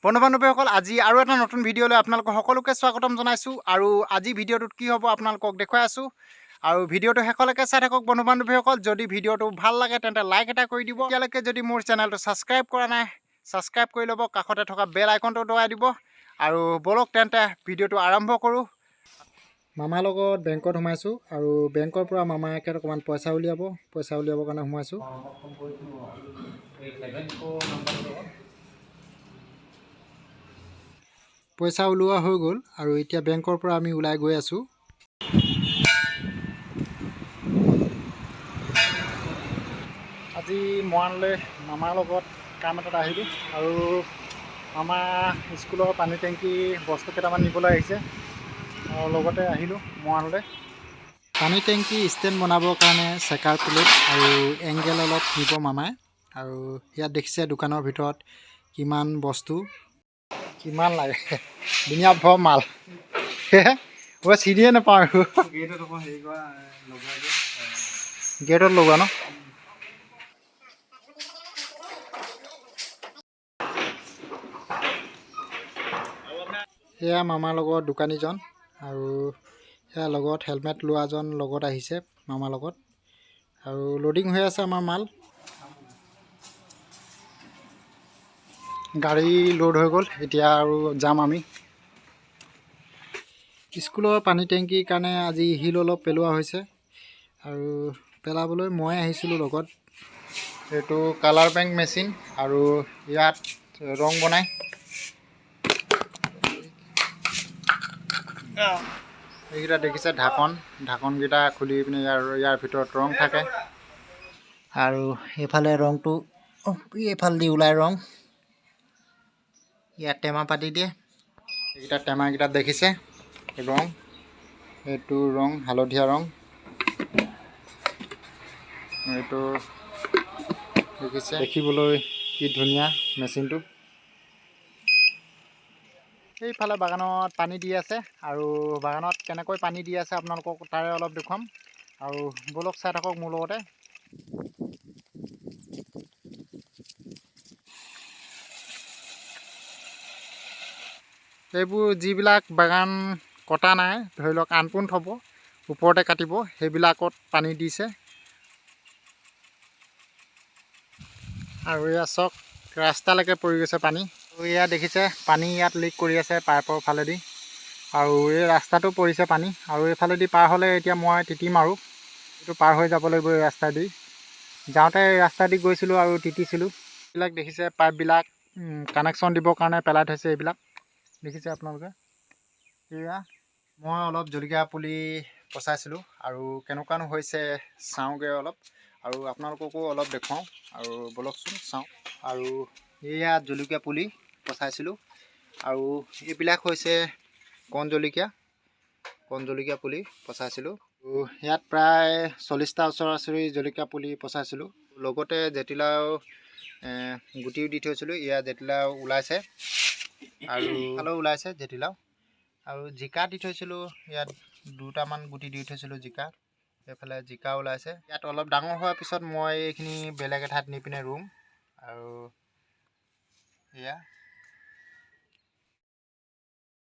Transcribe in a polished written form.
বন্ধু বান্ধৱীসকল, আজি আৰু এটা নতুন ভিডিঅ'লৈ আপোনালোকক সকলোকে স্বাগতম জনাইছোঁ। আৰু আজি ভিডিঅ'টোত কি হ'ব আপোনালোকক দেখুৱাই আছোঁ, আৰু ভিডিঅ'টো শেষলৈকে চাই থাকক বন্ধু বান্ধৱীসকল। যদি ভিডিঅ'টো ভাল লাগে তেন্তে লাইক এটা কৰি দিব। এতিয়ালৈকে যদি মোৰ চেনেলটো ছাবস্ক্ৰাইব কৰা নাই, ছাবস্ক্ৰাইব কৰি ল'ব, কাষতে থকা বেল আইকনটো দবাই দিব। আৰু ব'লক তেন্তে ভিডিঅ'টো আৰম্ভ কৰোঁ। মামাৰ লগত বেংকত সোমাইছোঁ আৰু বেংকৰ পৰা মামাকে অকণমান পইচা উলিয়াব, পইচা উলিয়াবৰ কাৰণে সোমাইছোঁ। পইচা ওলোৱা হৈ গ'ল আৰু এতিয়া বেংকৰ পৰা আমি ওলাই গৈ আছোঁ। আজি মৰাণলৈ মামাৰ লগত কাম এটাত আহিলোঁ আৰু মামা স্কুলৰ পানী টেংকি বস্তু কেইটামান নিবলৈ আহিছে আৰু লগতে আহিলোঁ মৰাণলৈ। পানী টেংকি ষ্টেণ্ড বনাবৰ কাৰণে চেকাৰ প্লেট আৰু এংগেল অলপ নিব মামাই। আৰু ইয়াত দেখিছে দোকানৰ ভিতৰত কিমান বস্তু, কিমান লাগে, ধুনীয়া ভৰ মাল। মই চিনিয়ে নাপাওঁ, গেটত লগোৱা ন। এয়া মামাৰ লগত দোকানীজন আৰু সেয়া লগত হেলমেট লোৱাজন লগত আহিছে মামাৰ লগত। আৰু লোডিং হৈ আছে আমাৰ মাল, গাড়ী লোড হৈ গ'ল, এতিয়া আৰু যাম আমি। স্কুলৰ পানী টেংকিৰ কাৰণে আজি শিল অলপ পেলোৱা হৈছে আৰু পেলাবলৈ মই আহিছিলোঁ লগত। এইটো কালাৰ বেংক মেচিন আৰু ইয়াত ৰং বনায়। এইকেইটা দেখিছে ঢাকন, ঢাকনকেইটা খুলি পিনে ইয়াৰ ভিতৰত ৰং থাকে। আৰু এইফালে ৰংটো এইফালেদি ওলাই ৰং, ইয়াত টেমা পাতি দিয়ে। এইকেইটা টেমাকেইটাত দেখিছে ৰং, এইটো ৰং হালধীয়া ৰং, এইটো দেখিছে দেখিবলৈ কি ধুনীয়া মেচিনটো। এইফালে বাগানত পানী দি আছে আৰু বাগানত কেনেকৈ পানী দি আছে আপোনালোকক তাৰে অলপ দেখুৱাম। আৰু ব'লক চাই থাকক মোৰ লগতে। এইবোৰ যিবিলাক বাগান কটা নাই, ধৰি লওক আনপোন থ'ব, ওপৰতে কাটিব, সেইবিলাকত পানী দিছে। আৰু এয়া চাওক ৰাস্তালৈকে পৰি গৈছে পানী। আৰু এয়া দেখিছে পানী ইয়াত লিক কৰি আছে পাইপৰ ফালেদি, আৰু এই ৰাস্তাটো পৰিছে পানী। আৰু এইফালেদি পাৰ হ'লে এতিয়া মই তিতিম, আৰু এইটো পাৰ হৈ যাব লাগিব এই ৰাস্তা দি। যাওঁতে এই ৰাস্তা দি গৈছিলোঁ আৰু তিতিছিলোঁ। এইবিলাক দেখিছে পাইপবিলাক কানেকশ্যন দিবৰ কাৰণে পেলাই থৈছে, এইবিলাক দেখিছে আপোনালোকে। এয়া মই অলপ জলকীয়া পুলি পচাইছিলোঁ আৰু কেনেকুৱানো হৈছে চাওঁগৈ অলপ, আৰু আপোনালোককো অলপ দেখুৱাওঁ। আৰু ব'লকচোন চাওঁ। আৰু এয়া জলকীয়া পুলি পচাইছিলোঁ আৰু এইবিলাক হৈছে কণ জলকীয়া, কণ জলকীয়া পুলি পচাইছিলোঁ। আৰু ইয়াত প্ৰায় 40টা ওচৰা ওচৰি জলকীয়া পুলি পচাইছিলোঁ। লগতে জাতিলাও গুটিও দি থৈছিলোঁ। এয়া জাতিলাও ওলাইছে আৰু ফালেও ওলাইছে জাতিলাও। আৰু জিকা দি থৈছিলোঁ, ইয়াত দুটামান গুটি দি থৈছিলোঁ জিকা, এইফালে জিকা ওলাইছে। ইয়াত অলপ ডাঙৰ হোৱাৰ পিছত মই এইখিনি বেলেগ এঠাইত নি পিনে ৰুম। আৰু এয়া